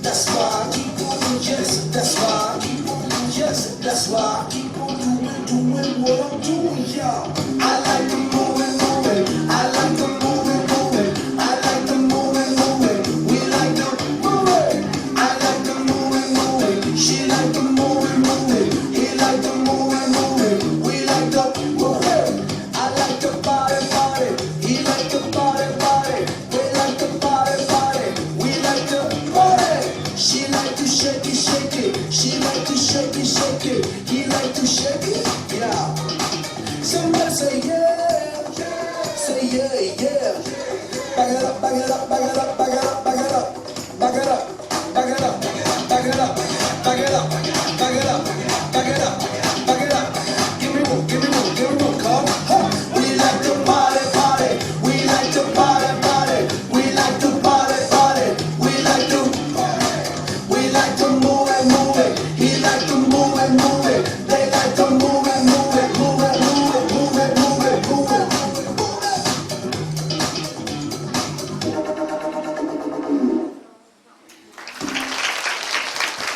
That's why I keep on, yes, that's why I keep on, yes, that's why I keep on doing, doing what I'm doing, yeah. I like the